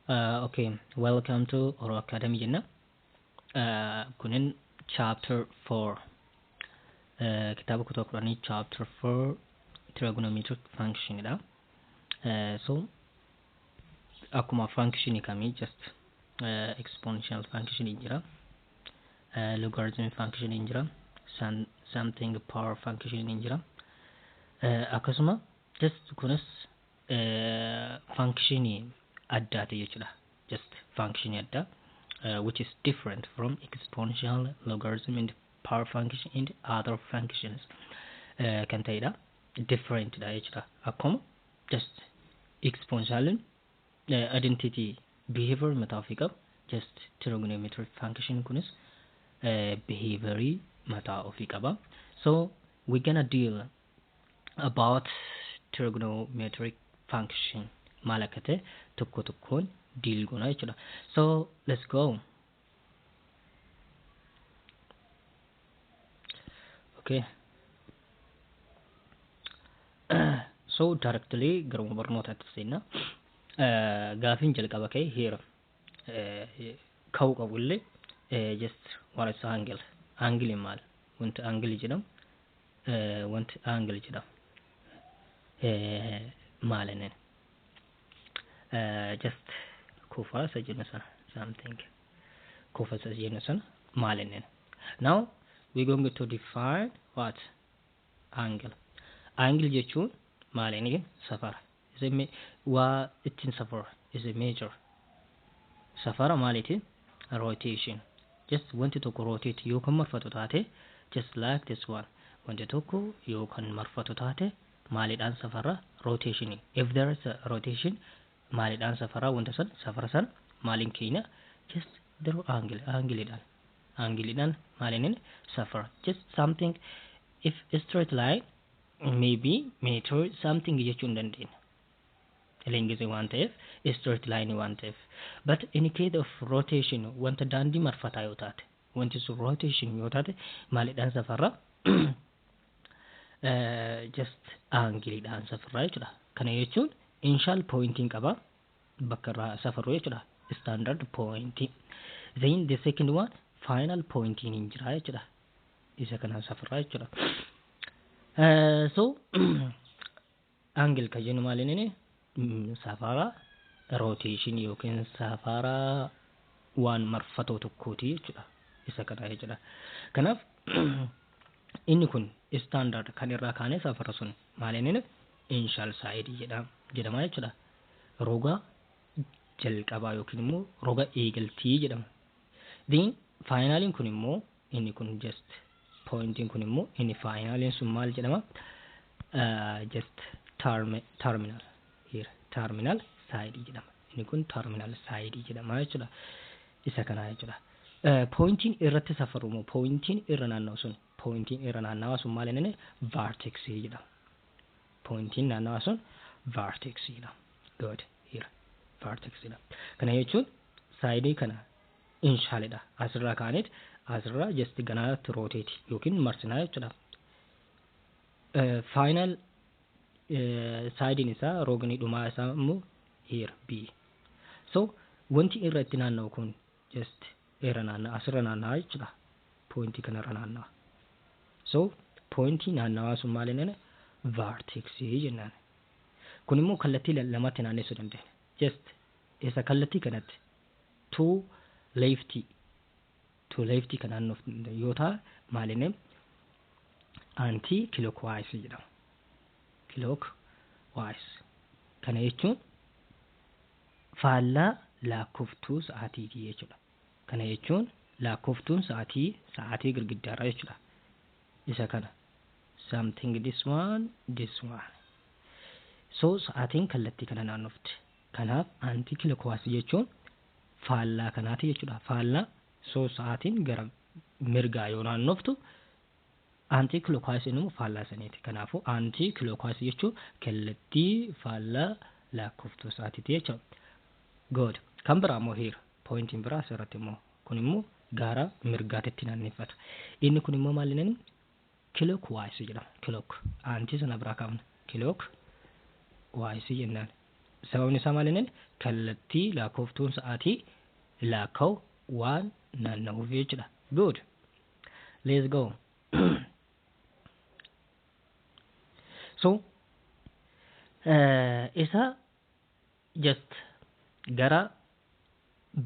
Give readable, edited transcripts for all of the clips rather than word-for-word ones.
Okay, welcome to Oro Academy jenna. Kunin chapter 4, kitaaba kutaa 10, chapter 4 trigonometric function dha. So akkuma function kamii just exponential function jira, logarithmic function jira, something power function jira. Akkasuma just kunis function addaati jechuudha. Just function addaa, which is different from exponential, logarithm and power function and other functions kan ta'edha. Different dha jechuudha. Akkuma just exponential identity behavior mataa ofii qabu, just trigonometric function kunis behaviorii mataa ofii qaba. So we gonna deal about trigonometric function maal akka ta'e tokko tokkoon deal goona jechuudha. So let's go. Okay. So directly garuma barnootaatti seenna. Gaafiin jalqaba ka'e here ka'uu qabu illee just what is angle? Angle maal? Wanti angle jedhamu, wanti angle jedhamu maal inni? Just kufa isa jennu sana, something kufa isa jennu sana maal inni? Now we going to define what angle. Angle jechuun maal inni? Safara. Is a waa ittiin safara, is a measure. Safara maaliitiin? Rotation. Just wanti tokko rotate yoo kan marfatu taate, just like this one, wanti tokko yoo kan marfatu taate maaliidhaan safara? Rotation. If there is a rotation, maaliidhaan safara wanta san? Safara san maaliin keenya? Just there angle, angleidhaan, angleidhaan maaliin safara? Just something, if a straight line, maybe meter something jechuu hin dandeenya, length waan ta'eef, straight line waan ta'eef. But in case of rotation, wanta daandii marfataa yoo taate, wanti sun rotation yoo taate, maaliidhaan safarra? Just angleidhaan safarra jechuudha. Kana jechuun initial pointiin qaba, bakka irraa safarru jechuudha, standard point. Then the second one, final pointiin hin jira jechuudha. Isa kanaan safarra jechuudha. So angle kan jennu maal inni? Safara rotation yookiin safara waan marfatoo tokkooti jechuudha. Isa kana jechuudha. Kanaaf inni kun standard kan irraa kaanee safara sun maal inni? Initial side jedhama jechuudha. Roga jalqabaa yookiin immoo roga eegaltii jedhama. Then finaliin kun immoo, inni kun just pointiin kun immoo, inni finaliin sun maal jedhama? Just terminal here, terminal side jedhama. Inni kun terminal side jedhama jechuudha. Isa kana jechuudha. Pointiin irratti safaru immoo, pointiin irra naanna'u sun, pointiin irra naannawaa sun maal inni? Vertex jedhama. Pointiin naannawaa sun vertex jedhama. Good, here vertex jedhama. Kana jechuun sideii kana initialidha. Asirraa kaaneet asirraa just ganaatti rotate yookiin marsinaa jechuudha. Final sideiin isaa, rogni dhumaa isaa immoo here B. So wanti irra itti naanna'u kun just irra naanna'a, asirra naanna'a jechuudha. Pointii kanarra naanna'a. So pointii naannawaa sun maal inni? Vertex jennaan. Kun immoo kallattii lamatti naannessuu dandeenya. Just isa kallattii kanatti to left kan naannoftu yoo ta'a, maal inni? Anti clockwise jedhama. Clockwise. Kana jechuun faallaa lakkooftuu sa'aatiiti jechuudha. Kana jechuun lakkooftuun sa'aatii, sa'aatii girgiddaarraa jechuudha. Isa kana. Something this one, this one. So sa'aatiin kallattii kana naannofti. Kanaaf anti clockwise jechuun faallaa kanaati jechuudha. Faallaa, so sa'aatiin gara mirgaa yoo naannoftu, anti clockwise immoo faallaa saniiti. Kanaafuu anti clockwise jechuun kallattii faallaa lakkooftuu sa'aatiiti jechuudha. Good. Kan biraa immoo here. Pointiin biraa asirratti immoo kun immoo gara mirgaatitti naanneffata. Inni kun immoo maal inni? Clockwise jedhama. Clock. Anti sana biraa kaafna. Clockwise jennaan. Sababni isaa maal inni kallattii lakkooftuun sa'aatii lakkaa'u waan naanna'uuf jechuudha. Good. Let's go. So isa just gara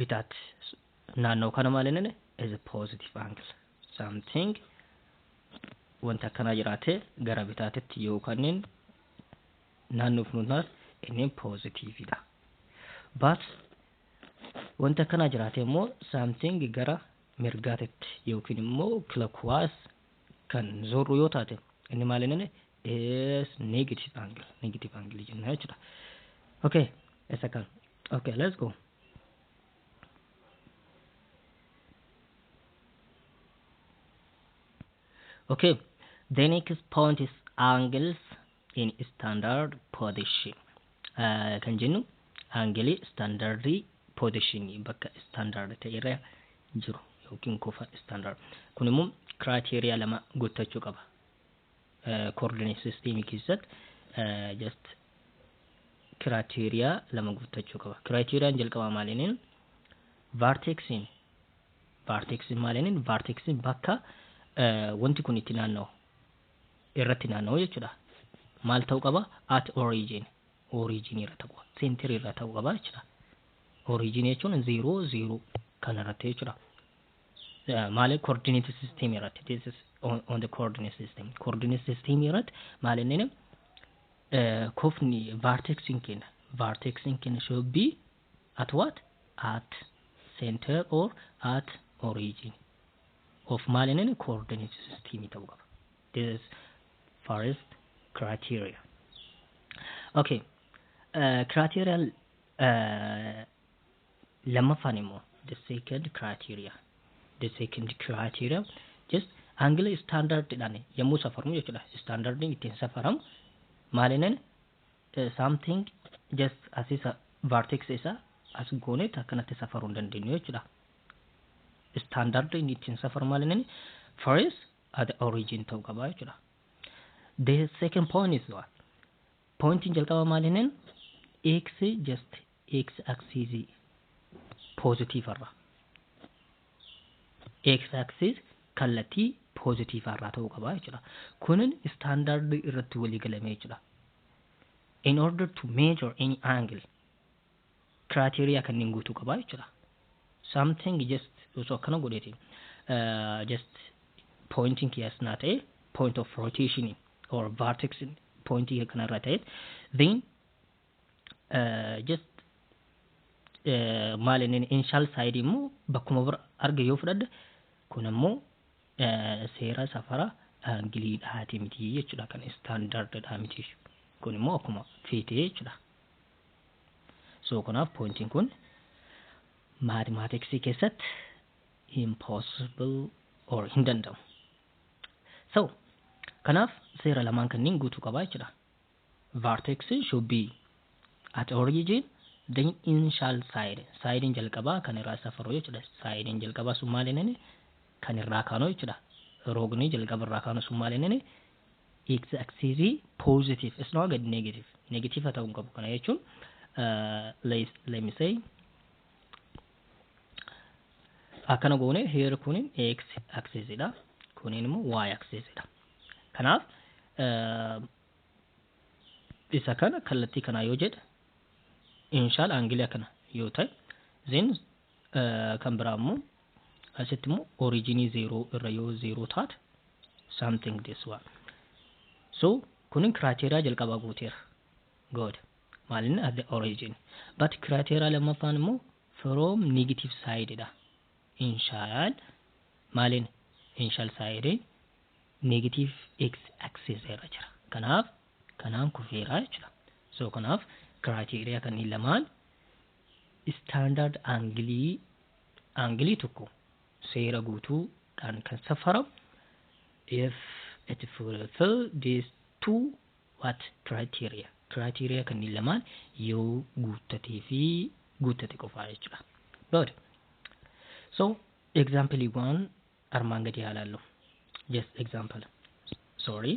bitaatti naanna'u kana maal inni is a positive angle. Something wanta akkanaa jiraate gara bitaatitti yoo kanneen naannoof nuti inni positive dha. But wanta akkanaa jiraate immoo something gara mirgaatitti yookiin immoo clockwise kan zorru yoo taate inni maal inni is negative angle, negative angle jenna jechuudha. Okay, isa kan. Okay, let's go. Okay, the next point is angles in standard position. Kan jennu angle standard position bakka standard ta'e irra jiru yookiin kofa standard. Kun immoo criteria lama guuttachuu qaba. Coordinate system keessatti just criteria lama guuttachuu qaba. Criteriaan jalqabaa maal inni vertexiin, vertexiin maal inni vertexiin bakka wanti kun itti naanna'u irratti naanna'u jechuudha. Maal ta'uu qaba? At origin, origin irra ta'uu qaba, center irra ta'uu qaba jechuudha. Origin jechuun 0 0 kan irratti jechuudha. Maal coordinate system irratti, this is on the coordinate system. Coordinate system irratti maal inni kofni vertexiin keenya, vertexiin keenya should be at what? At center or at origin of maal inni coordinate system ta'uu qaba. This is first criteria. Okay, criteria lammaffaan immoo the second criteria, the second criteria just angle standard dhaan yommuu safarmu jechuudha. Standardiin ittiin safaramu maal inni something just asisa vertex isa as gooneet akkanatti safaruu hin dandeenyu jechuudha. Standard inni ittiin safaru maal inni first at the origin ta'uu qaba jechuudha. The second point is what? Pointiin jalqaba maal inni x just x axis positive irra, x axis kallattii positive irraa ta'uu qaba jechuudha. Kunin standard irratti walii galame jechuudha. In order to measure any angle criteria kanneen guutuu qaba jechuudha. Something just osoo akkana godheeti just pointing kiyas naa ta'e point of rotation or vertex pointing kanarra ta'e then just maal inni initial side immoo bakkuma bira arge yoo fudhadhe kun immoo seera safara angiliidhaati miti jechuudha, kan standardidha miti. Kun immoo akkuma feete jechuudha. So kanaaf pointiin kun mathematics keessatti impossible or hin danda'amu. So kanaaf seera lamaan kanneen guutuu qaba jechuudha. Vertex should be at origin, then initial side, sidein jalqabaa kan irraa safaru jechuudha. Sidein jalqabaa sun maal inni kan irraa kaanu jechuudha. Roogni jalqaba irraa kaanu sun maal inni x axis positive, it's not good negative, negative ta'uu hin qabu. Kana jechuun let me say akkana goone here kunin x axis dha, kunin immoo y axis dha. Kanaaf isa kana kallattii kanaa yoo jedhe initial angle akkana yoo ta'e then kan biraa immoo asitti immoo originii 0 irra yoo 0 taate something this one. So kunin criteria jalqabaa guuteera. Good. Maal inni at the origin. But criteria lammaffaan immoo from negative side dha. Initial maaliin initial side negative x axis irra jira. Kanaaf kanaan kufeera jechuudha. So kanaaf criteria kanneen lamaan standard angle tokko seera guutuudhaan kan safaramu if it fulfill these two what criteria, criteria kanneen lamaan yoo guuttatee fi guuttate qofaa jechuudha. Good. So example 1 armaan gadi haa ilaallu. Just example. Sorry.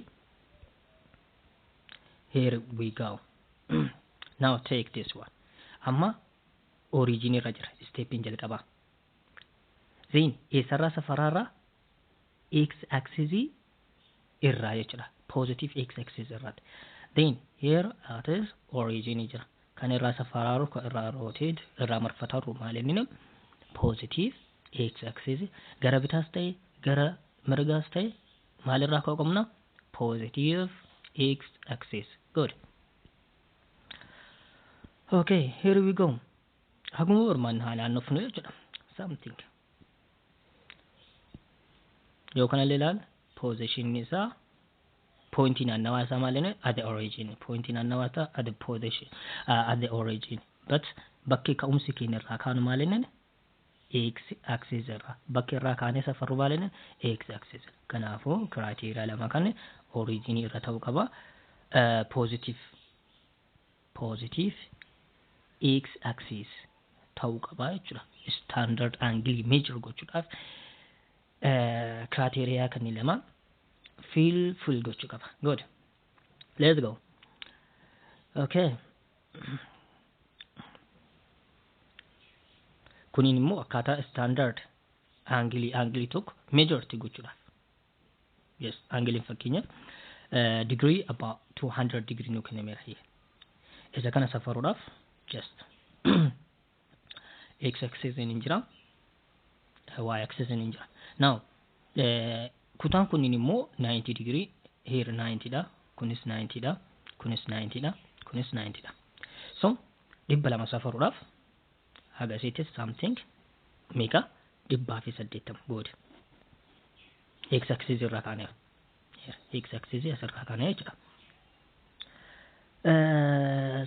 Here we go. Now take this one. Amma origin irra jira stepin jalqabaa. Then eessarraa safaraarraa x axis irraa jechuudha. Positive x axis irraati. Then here it is origin jira. Kan irraa safaraaru kan irraa rotate irraa marfataru maal inni positive x axis gara bitaas ta'e gara mirgaas ta'e maal irraa ka'uu qabna? Positive x axis. Good. Okay, here we go. Haguma barbaanne haa naannofnu jechuudha. Something. Yoo kana illee ilaal position isaa pointii naannawaa isaa maal inni at the origin. Pointii naannawaa isaa at the position at the origin. But bakki ka'umsi keenya irraa kaanu maal inni x axis irraa. Bakki irraa kaanee safarru maal inni x axis. Kanaafuu criteria lama kan origin irra ta'uu qaba. Positive x axis ta'uu qaba jechuudha. Standard angle measure gochuudhaaf criteria kanneen lama fill gochuu qaba. Good. Let's go. Okay. Kuniin immoo akkaataa standard angle tokko measure gochuudhaaf. Yes, anglein fakkeenyaaf degree about 200 degree nu kennameera. Isa kana safaruudhaaf just x axis hin jira, y axis hin jira. Now kutaan kunniin immoo 90 degree here 90 dha, kunis 90 dha, kunis 90 dha, kunis 90 dha. So 200 safaruudhaaf haga asitti something meeqa 180 good. X axis irraa kaaneera. X axis asirraa kaanee jechuudha.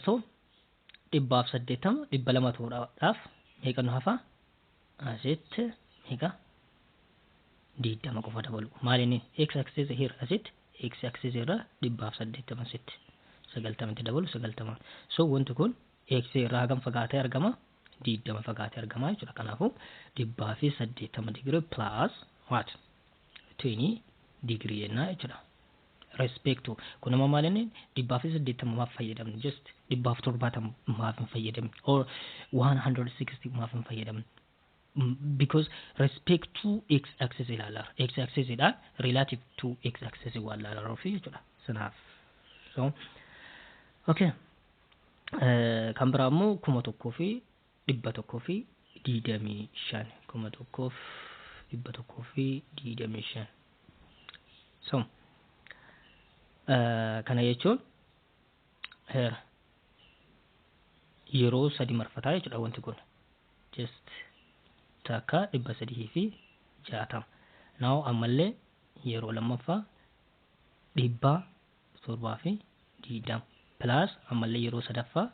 So 180 200 ta'uudhaaf meeqa nu hafa? Asitti meeqa 20 qofa dabalu. Maal inni x axis here asitti x axis irra 180 asitti 90 dabalu 90. So wanti kun x irraa hagam fagaatee argama? 20 fagaatee argama jechuudha. Kanaafuu 180 degree plus what 20 degree jennaa jechuudha. Respect to kun amma maal inni 180 maaf fayyadamne? Just 170 maaf hin fayyadamne or 160 maaf hin fayyadamne? Because respect to x axis ilaala. X axis dhaan relative to x axis waan ilaalaa jechuudha. Sanaaf. So okay. Kan biraa immoo 1125, 1125. So kana jechuun here yeroo sadi marfataa jechuudha wanti kun. Just takka 360. Now ammallee yeroo lammaffaa 720 plus ammallee yeroo sadaffaa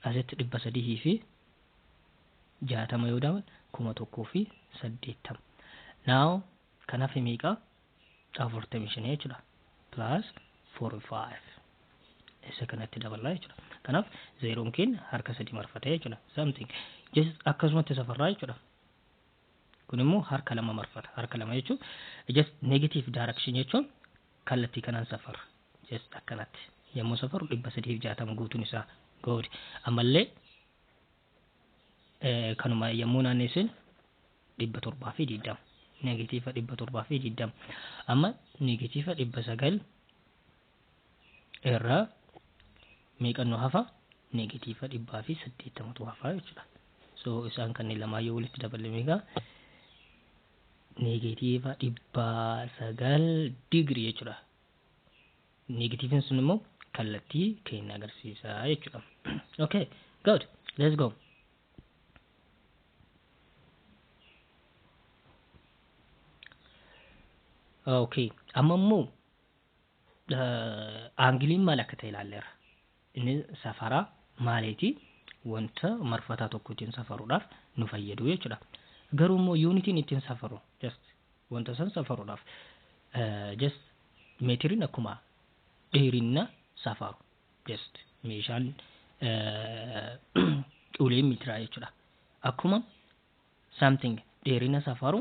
asitti 360 yoo dabalu 1080. Now kanaaf meeqa 45 jechuudha. Plus 45 isa kanatti daballaa jechuudha. Kanaaf zeeroon keenya harka sadi marfatee jechuudha. Something just akkasumatti safarraa jechuudha. Kun immoo harka lama marfata. Harka lama jechuun just negative direction jechuun kallattii kanaan safarra. Just akkanatti yommuu safaru 360 guutuun isaa good. Ammallee kanuma yommuu naannessin 720 negative 720. Amma negative 900 irraa meeqa nu hafa? Negative 180 hafa jechuudha. So isaan kanneen lamaa yoo walitti daballe meeqa? Negative 900 degree jechuudha. Negatiiviin sun immoo kallattii keenya agarsiisa jechuudha. Okay, good. Let's go. Okay, amma immoo aangiliin maal akka ta'e ilaalleerra. Inni safara maaliiti? Wanta marfataa tokko ittiin safaruudhaaf nu fayyadu jechuudha. Garuu immoo yuunitiin ittiin safaru just wanta san safaruudhaaf just meetiriin akkuma dheerina safaru just meeshaan ulee meetiraa jechuudha. Akkuma something dheerina safaru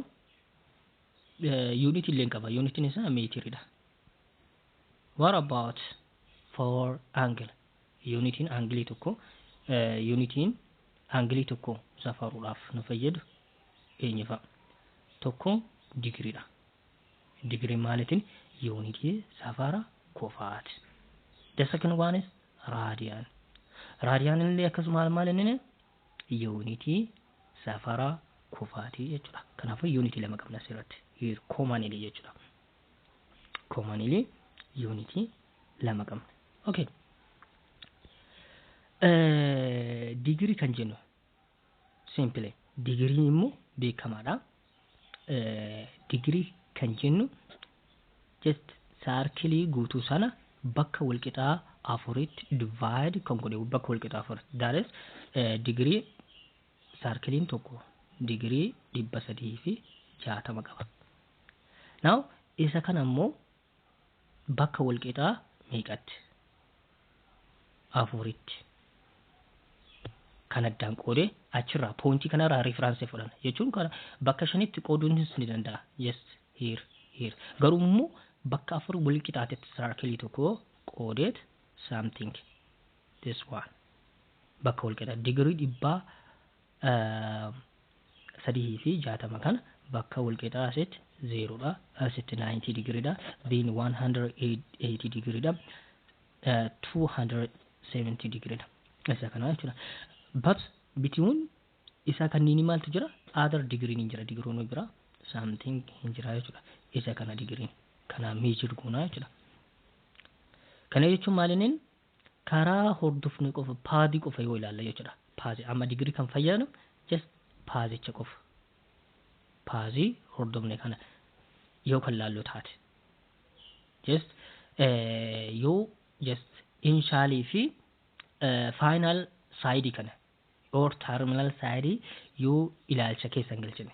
yuunitii illee qaba. Yuunitiin isaa meetiridha. What about for angle? Yuunitiin aangilii tokko, yuunitiin aangilii tokko safaruudhaaf nu fayyadu eenyu fa'a? Tokko digiriidha. Digirii maaliitiin? Yuunitii safara kofaati. The second one is radian. Radian illee akkasuma maal inni? Yuunitii safara kofaatii jechuudha. Kanaafuu yuunitii lama qabna asirratti. Commonly jechuudha. Commonly yuunitii lama qabna. Okay. Digirii kan jennu simply digiriin immoo beekamaadha. Digirii kan jennu just saarkilii guutuu sana bakka walqixaa afuritti divide kan godhe, bakka walqixaa afuritti. That is, digirii saarkiliin tokko digirii 360 qaba. Now isa kana immoo bakka walqixaa meeqatti? Afuritti. Kan addaan qoodee achirraa pointii kanarraa reference fudhanna jechuun kana bakka shanitti qooduunis ni danda'a. Yes, here, here. Garuu immoo bakka afur wal qixaatetti saarkilii tokko qoodeet something this one bakka wal qixa digirii 360 kana bakka wal qixaa asitti zeeroodha, asitti 90 digiriidha, then 180 digiriidha, 270 digiriidha. Isa kana jechuudha. But between isa kanneen maaltu jira? Other digiriin hin jira, digiroon bira something hin jira jechuudha. Isa kana digiriin kana measure goonaa jechuudha. Kana jechuun maal inni? Karaa hordofne qofa, pathii qofa yoo ilaalla jechuudha. Pathii amma digirii kan fayyadamu just pathicha qofa. Pathii hordofne kana yoo kan laallu taate. Just yoo just initialii fi final sideii kana or terminal sideii yoo ilaalcha keessa hin galchine,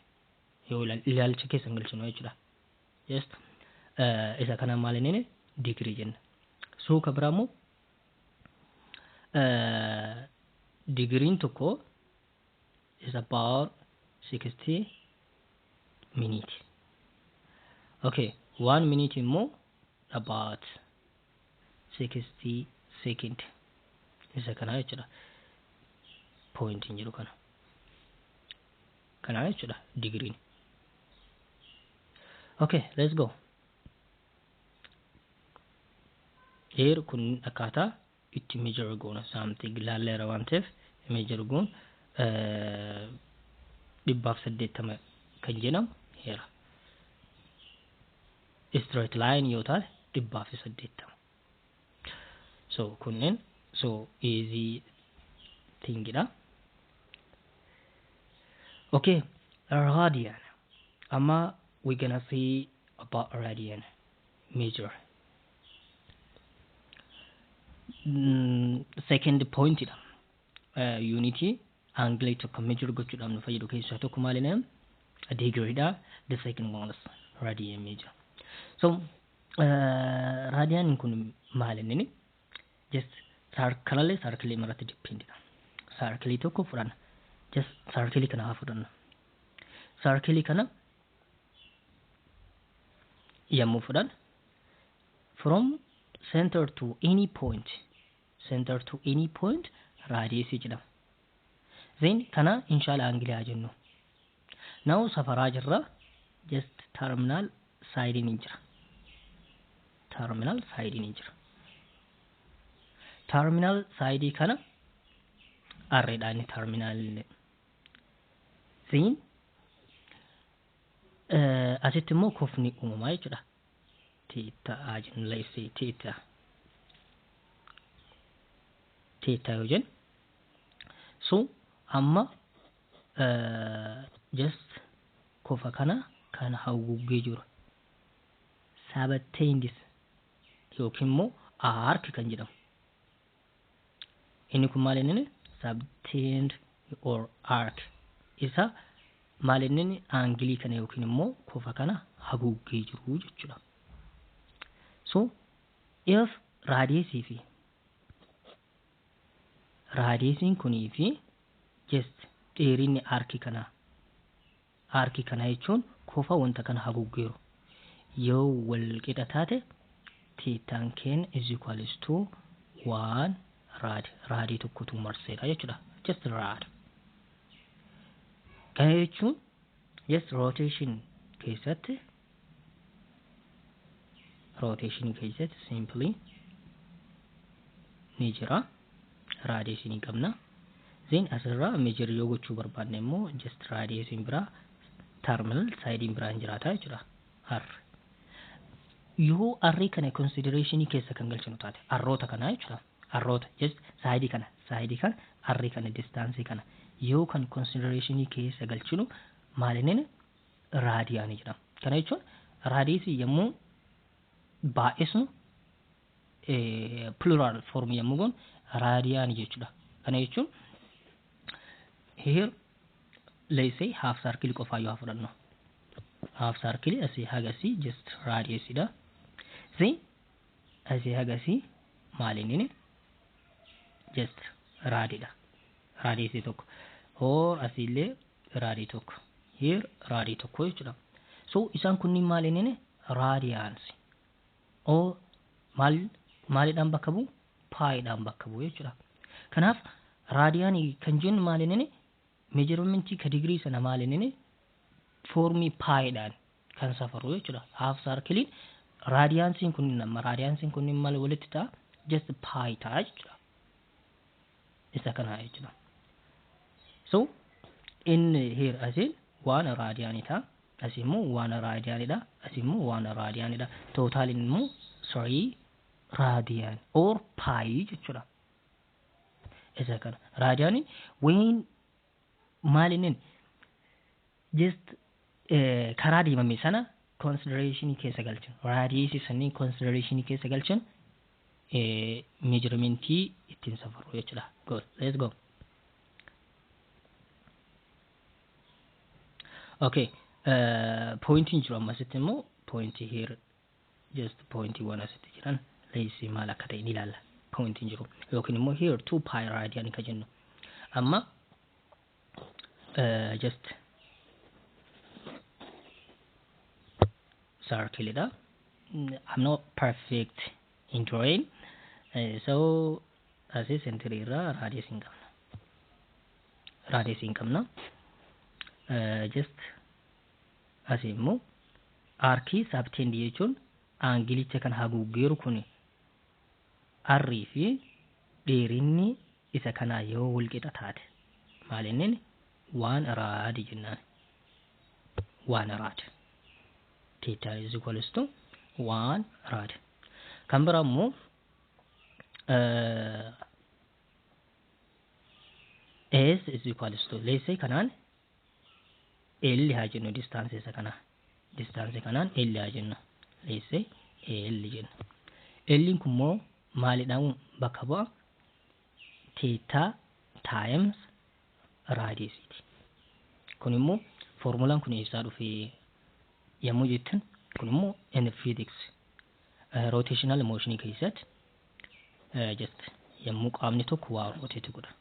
yoo ilaalcha keessa hin galchine jechuudha. Just isa kana maal inni? Digirii jenna. So ka biraa immoo digiriin tokko is about 60 minute. Okay, 1 minute immoo about 60 second. Isa kana jechuudha. Pointiin jiru kana. Kana jechuudha digiriin. Okay, let's go. Here kun akkaataa itti measure goona something laalleera waan ta'eef measure goon 180 kan jedhamu heera. Straight line yoo taate 180. So kunneen so easy thing dha. Okay, radian. Amma we gonna see about radian measure. Second point dha. Unity angle tokko measure gochuudhaaf nu fayyadu keessaa tokko maali? Degree dha. The second one is radian measure. So radian kun maal inni? Just circle circle irratti depend dha. Circle tokko fudhanna. Just circle kana haa fudhanna. Circle kana yommuu fudhan, from center to any point, center to any point radius jedhama. Then kana initial angle haa jennu. Now safaraa jirra, just terminal side ni jira. Terminal side ni jira. Terminal side kana arreedha inni terminal illee. Then asitti immoo kofni uumamaa jechuudha. Theta haa jennu, let's say theta. Theta yoo jennu, so amma just kofa kana kan haguuggee jiru subtended yookiin immoo arc kan jedhamu. Inni kun maal inni? Subtend or arc. Isa maal inni? Aangilii kana yookiin immoo kofa kana haguuggee jiru jechuudha. So if radiusii fi radiusiin kunii fi just dheerinni arcii kanaa, arcii kana jechuun kofa wanta kana haguuggeeru, yoo wal qixa taate, thetaan keenya is equals to 1 Rad radii tokkotu marseera jechuudha. Just rad. Kana jechuun just rotation keessatti, rotation keessatti simply ni jira, radius ni qabna. Then asirraa measure yoo gochuu barbaanne immoo just radiusiin biraa, terminal sideiin biraan jiraata jechuudha. R yoo R kana consideration keessa kan galchinu taate, Roota kana jechuudha, Roota just sideii kana, sideii kana, R kana, distance kana yoo kan consideration keessa galchinu maal inni? Radianii jedhama. Kana jechuun radiusii yommuu baay'isnu, plural form yommuu goonu, radianii jechuudha. Kana jechuun here, let's say half circle qofaa yoo fudhannu, half circle asii hagasii just radius dha. Then asii hagasii maal inni? Just radiidha. Radiusii tokko or asiillee radii tokko, here radii tokko jechuudha. So isaan kunniin maal inni? Radians or maal maaliidhaan bakka bu'u? Piidhaan bakka bu'u jechuudha. Kanaaf radianii kan jennu maal inni? Measurementii ka digirii sana maal inni? Formii piidhaan kan safaru jechuudha. Half circleiin radiansiin kunniin, amma radiansiin kunniin maal walitti ta'a? Just pi ta'a jechuudha. Isa kana jechuudha. So inni here asiin 1 radianii ta'a. Asii immoo 1 radianidha. Asii immoo 1 radianidha. Totaliin immoo 3 radian or pi jechuudha. Isa kana radianiin when maal inni? Just karaa deemame sana consideration keessa galchan, radiusii sanii consideration keessa galchan, measurementii ittiin safaru jechuudha. Go, let's go. Okay, pointiin jiru ammasitti immoo pointii here, just pointiiwwan asitti jiran leessii maal akka ta'e ni ilaalla. Pointiin jiru yookiin immoo here 2 pi radian ka jennu amma just circle dha. I'm not perfect in drawing, so asii center irraa radius hin qabna, radius hin qabna. Just asii immoo arcii subtend jechuun angleicha kan haguuggeeru kun R fi dheerinni isa kanaa yoo walqixa taate maal inni? 1 rad jennaan. 1 rad, theta is equals to 1 rad. Kan biraa immoo S is equals to, let's say kanaan L haa jennu, distance isa kana, distance kanaan L haa jennu, let's say L jennu. L kun immoo maalidhaan bakka bu'a? Theta times radiusiiti. Kun immoo formulaan kun eessaa dhufe yommuu jettan, kun immoo in physics rotational motion keessatti just yommuu qaamni tokko waa rotate godha,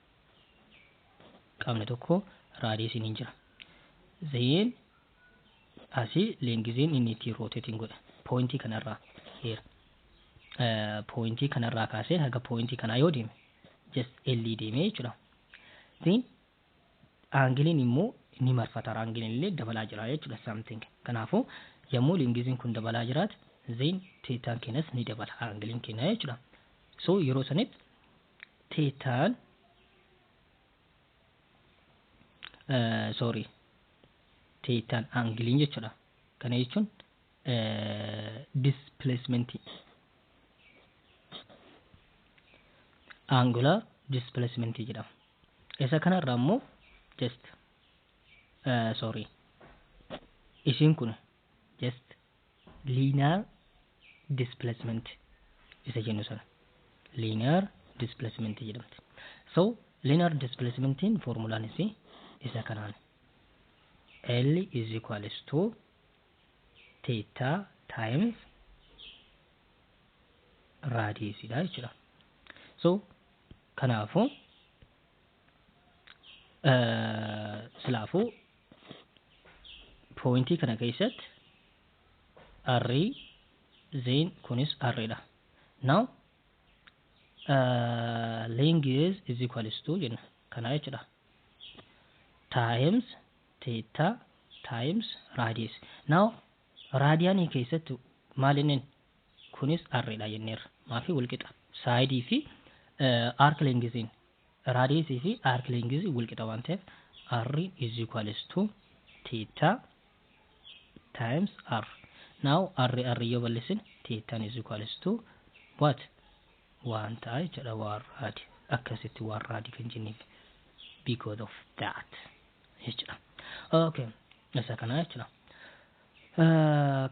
qaamni tokko radiusiin hin jira, then asii lengthiin inni ittiin rotating godha pointii kanarraa, here pointii kanarraa kaasee haga pointii kanaa yoo deeme just L deemee jechuudha. Then angleiin immoo ni marfata, angleiin illee dabalaa jira jechuudha something. Kanaafuu yommuu lengthiin kun dabalaa jiraate, then thetaan keenyas ni dabala, angleiin keenya jechuudha. So yeroo sanitti thetaan, sorry, thetaan angleiin jechuudha. Kana jechuun displacement, angular displacement jedhama. Isa kanarraa immoo just, sorry, isiin kun just linear displacement isa jennu sana linear displacement jedhamti. So linear displacementiin formulaan isii isa kanaan L is equals to theta times radius dha jechuudha. So kanaafuu silaafuu pointii kana keessatti R, then kunis R dha. Now Length is equals to jenna kana jechuudha. Times theta times radius. Now raadiyaanii keessatti maal inni kunis r dha jenneerra. Maafi walqixa. Saayidii fi arc lengthiin, radiusii fi arc length walqixa waan ta'eef, r is equals to theta times r. Now r r yoo balleessin, theta is equals to what? Waan ta'a jechuudha. 1 rad. Akkasitti 1 rad kan jenneef because of that jechuudha. Okay, isa kana jechuudha.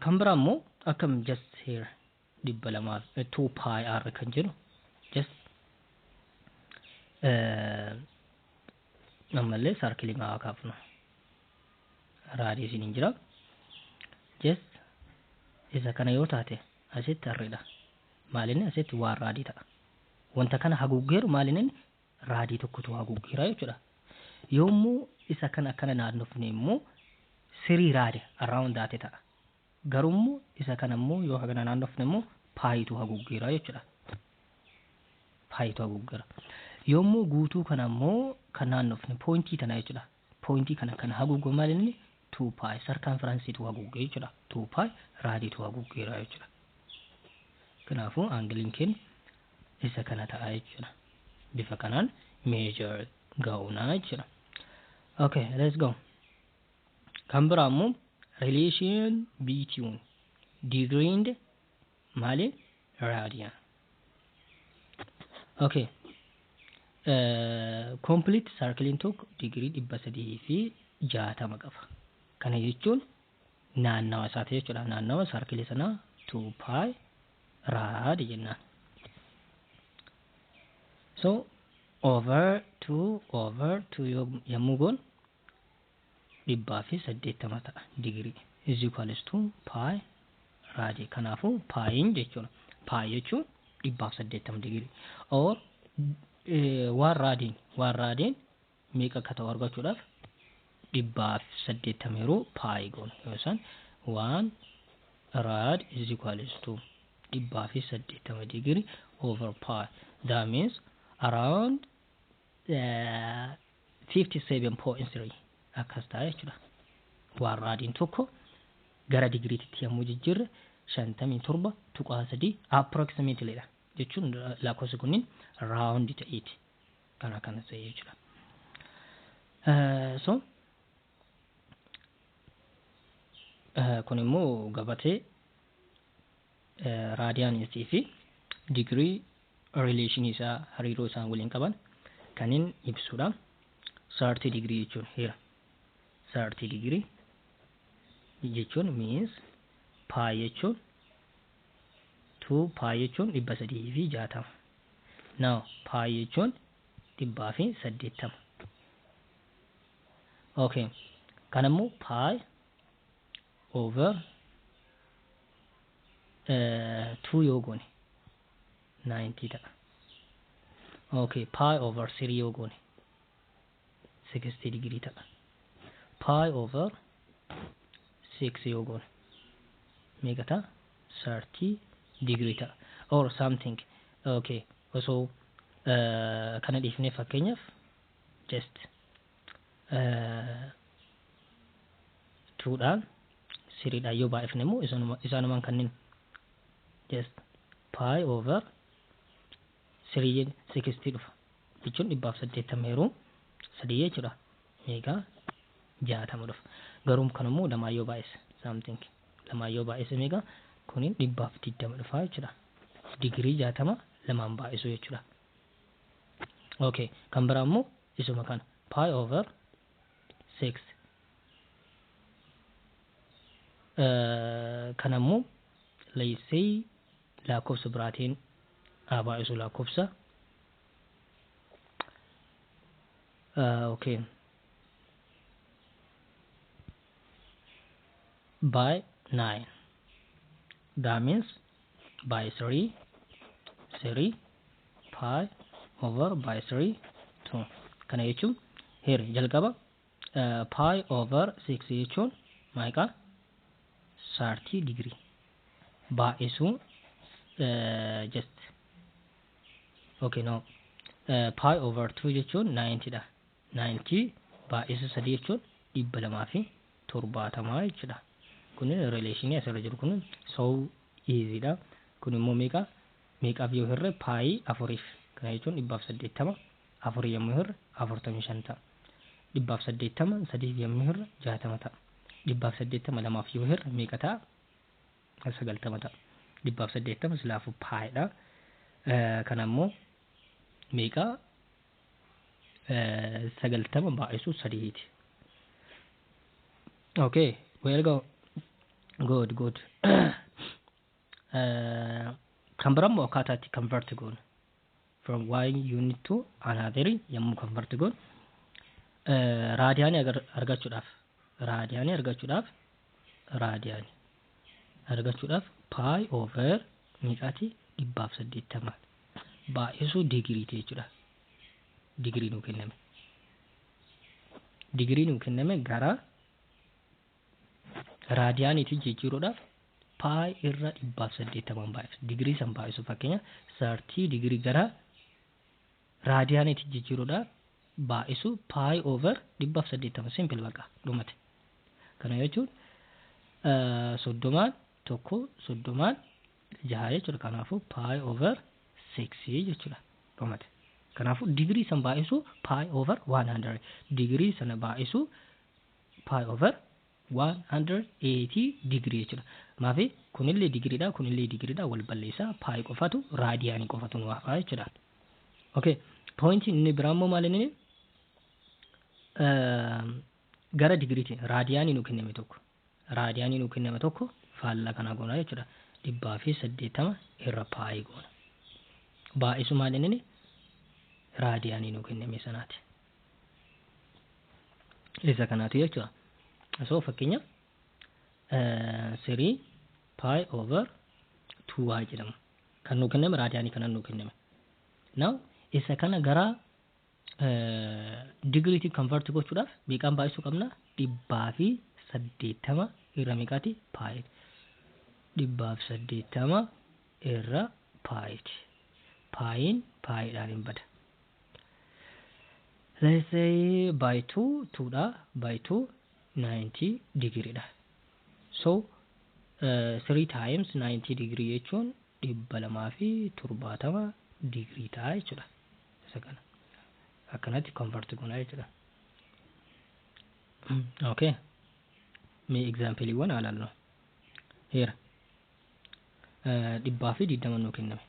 Kan biraa immoo akkam, just here 200, 2 pi r kan jedhu, just ammallee circleii maa kaafnu, radiusiin hin jira. Just isa kana yoo taate, asitti r'dha. Maalinni asitti 1 radii ta'a. Wanta kana haguuggeeru maalinni radii tokkotu haguuggeera jechuudha. Yommuu isa kana akkana naannofne immoo 3 rad around that ta'a. Garuu isa kana immoo yoo kana naannofne immoo pitu haguuggeera jechuudha. Pitu haguuggeera. Yommuu guutuu kana immoo kan naannofne pointii tana jechuudha. Pointii kana kan haguugu maalinni 2 pi circumferenceiitu haguuggee jechuudha. 2 pi radiitu haguuggeera jechuudha. Kanaafuu angleiin keenya isa kana ta'a jechuudha. Bifa kanaan measure goonaa jechuudha. Okay, let's go. Kan biraa immoo relation between degree and maali, radian. Okay. Complete circlein tokko digirii 360 qaba. Kana jechuun naannawa isaati jechuudha. Naannawa circleii sanaa 2 pi rad jennaan. So over 2 over 2 yommuu goon 180 ta'a, digirii is equals to pi rad. Kanaafuu piin jechuudha. Pi jechuun 180 digirii or 1 radiin, 1 radiin meeqa akka ta'u argachuudhaaf 180 yeroo pi goona yoo isaan 1 rad is equals to 180 degree over pi. That means around 57.3 akkas ta'a jechuudha. 1 radiin tokko gara digiriitti yommuu jijjiirre 57.3 approximately dha jechuun, lakkoofsi kunniin round ta'eeti kana kana ta'e jechuudha. So kun immoo gabatee radiansii fi digirii relationii isaa, hariiroo isaan waliin qaban kan inni ibsudha. 30 digirii jechuun here 30 digirii jechuun means pi jechuun 2 pi jechuun 360. Now pi jechuun 180. Okay. Kan immoo pi over 2 yoo goone 90 ta'a. Okay, pi over 3 yoo goone 60 degree ta'a. Pi over 6 yoo goone meeqa ta'a? 30 degree ta'a or something. Okay, osoo kana dhiifnee, fakkeenyaaf just twodhaan threedhaan yoo baay'ifne immoo isaanumaan kanneen just pi over 3 60 dhufa jechuun 180 yeroo sadii jechuudha. Meeqa? 60 dhufa. Garuu kan immoo lamaan yoo baay'ise, something lamaan yoo baay'ise meeqa? Kuni 120 dhufa jechuudha. Digirii 60 lamaan baay'isu jechuudha. Okay, kan biraa immoo isuma kana pi over 6 kan ammoo, let's say, lakkoofsa biraatiin haa baay'isu lakkoofsa. Okay, by 9, that means by 3 3 pi over by 3 2. Kana jechuun here jalqaba pi over 6 jechuun meeqa? 30 degree baay'isuu just Okay, no. Pi over 2 jechuun 90 dha. 90 baay'isu 3 jechuun 270 jechuudha. Kun relationii asirra jiru kun so easy dha. Kun immoo meeqa? Meeqaaf yoo hirre? Pi 4f. Kana jechuun 180 4 yommuu hirre 45 ta'a. 180 3 yommuu hirre 60 ta'a. 180 2f yoo hirre meeqa ta'a? 90 ta'a. 180 silaafuu pi dha. Kana immoo meeqa? 90 baay'isu 3ti. Okay, well go. Good, good. Kan biraa immoo akkaataa itti convert goonu. From one unit to another yommuu convert goonu, raadiyaanii argachuudhaaf, pi over meeqaati? 180 baay'isuu digiriiti jechuudha. Digirii nuu kenname. Digirii nuu kenname gara raadiyaaniitti jijjiiruudhaaf pi irra 180 baay'isu. Digirii san baay'isu, fakkeenya 30 digirii gara raadiyaaniitti jijjiiruudhaaf baay'isu pi over 180, simple, baqa dhumate. Kana jechuun 30n 1 30n 6 jechuudha. Kanaafuu pi over 6 jechuudha, dhumate. Kanaafuu digirii san baay'isu pi over 100, digirii sana baay'isu pi over 180 digirii jechuudha. Maafi kunillee digiriidha, kunillee digiriidha, wal balleessaa, pi qofatu, raadiyaanii qofatu nu hafa jechuudha. Okay, pointiin inni biraa immoo maal? Inni gara digiriitiin raadiyaanii nu kenname tokko faallaa kana goona jechuudha. 180 irra pi goona. Baay'isu maal? Inni raadiyaanii nu kenname sanaati. Isa kanaatu jechuudha. So fakkeenyaaf 3 pi over 2 haa jedhamu. Kan nu kenname raadiyaanii kana nu kenname. Now isa kana gara digiriitti convert gochuudhaaf meeqaan baay'isuu qabna? 180 irra meeqaati? Pi. 180 irra piiti. Piin piidhaan hin bada. Let's say by 2, 2 dha, by 2 90 degree dha. So 3 times 90 degree jechuun 270 degree ta'a jechuudha. Isa kana akkanatti convert goona jechuudha. Okay. Mee example-iiwwan haa ilaallu. Here 120 nuu kenname.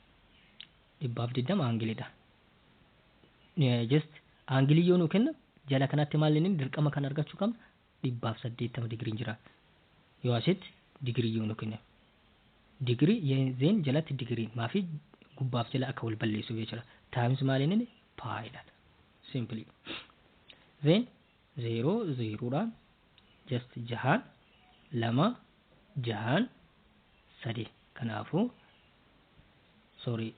120 aangiliidha. Just aangilii yoo nuu kenna, jala kanatti maal inni dirqama kan argachuu qabna? 180 digiriin jira. Yoo asitti digirii yoo nuu kenname. Digirii then jalatti digiriin maafi gubbaaf jala akka wal balleessuuf jechuudha. Times maal inni? Piidha. Simply. Then 0 0dhaan, just jahaan 2 jahaan 3, kanaafuu, sorry,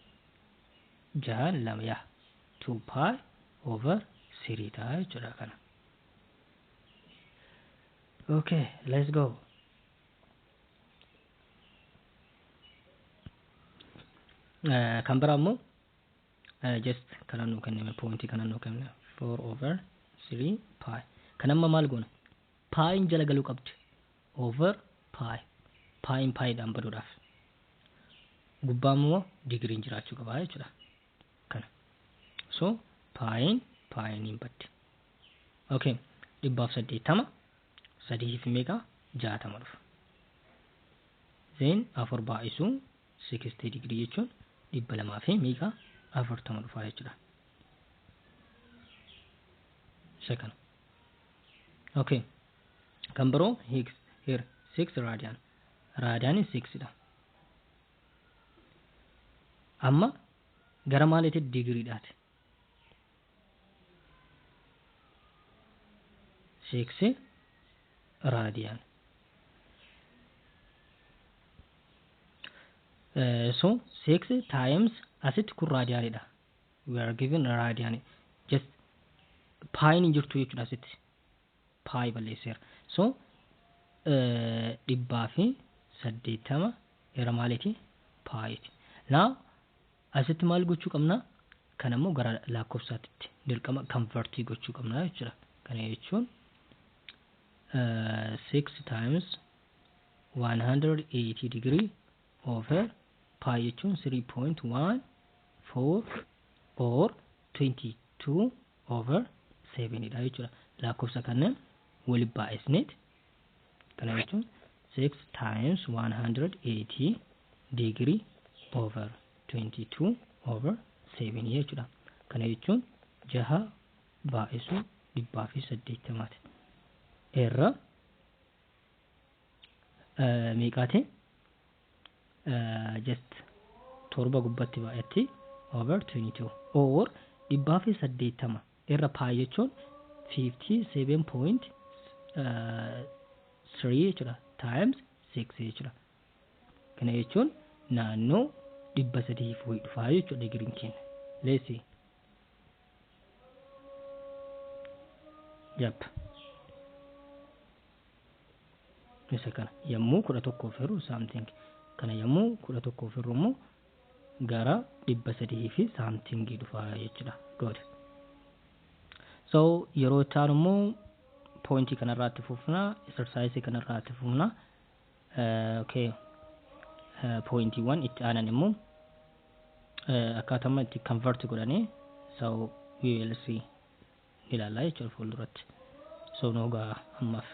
jahaan 2, yaa, 2 pi over 3 ta'a jechuudha kana. Okay, let's go. Kan biraa immoo just kana nuu kenname, pointii kana nuu kenname, 4 over 3 pi. Kan amma maal goona? Piin jala galuu qabdi. Over pi. Piin piidhaan baduudhaaf. Gubbaa immoo digiriin jiraachuu qaba jechuudha. Kana. So piin piin hin baddi. Okay. 180 sadiif meeqa? 60 dhufa. Then 4 baay'isuu 60 digirii jechuun 200 fi meeqa? 40 dhufa jechuudha. Isa kana. Okay. Kan biroo here 6 radian. Radian 6 dha. Amma gara maaliitti? Digiriidhaati. 6 radian. So 6 times, asitti kun raadiyaanidha. We are given radian. Just piin hin jirtu jechuudha asitti. Pi balleesseera. So 180 irra maaliiti? Piiti. Now asitti maal gochuu qabna? Kana immoo gara lakkoofsaatti dirqama convertii gochuu qabna jechuudha. Kana jechuun 6 times 180 degree over pi jechuun 3.14 or 22 over 7 dha jechuudha. Lakkoofsa kanneen waliin baay'isneet, kana jechuun 6 times 180 degree over 22 over 7 jechuudha. Kana jechuun 6 baay'isuu 180ti. Irra meeqaati? Just 7 gubbatti baay'atti over 22 or 180 irra pi jechuun 57.3 jechuudha, times 6 jechuudha. Kana jechuun naannoo 300 fi wayii dhufaa jechuudha digiriin keenya. Let's see. Yep. Isa kana yommuu 11 hirru something, kana yommuu 11 hirru immoo gara 300 fi something dhufaa jechuudha. Good. So yeroo itti aanu immoo pointii kanarraa itti fufna, exercise kanarraa itti fufna. Okay. Pointiiwwan itti aanan immoo akkaatama itti convert godhanii, so we will see, ilaallaa jechuudha fuulduratti. So nu gaa ammaaf.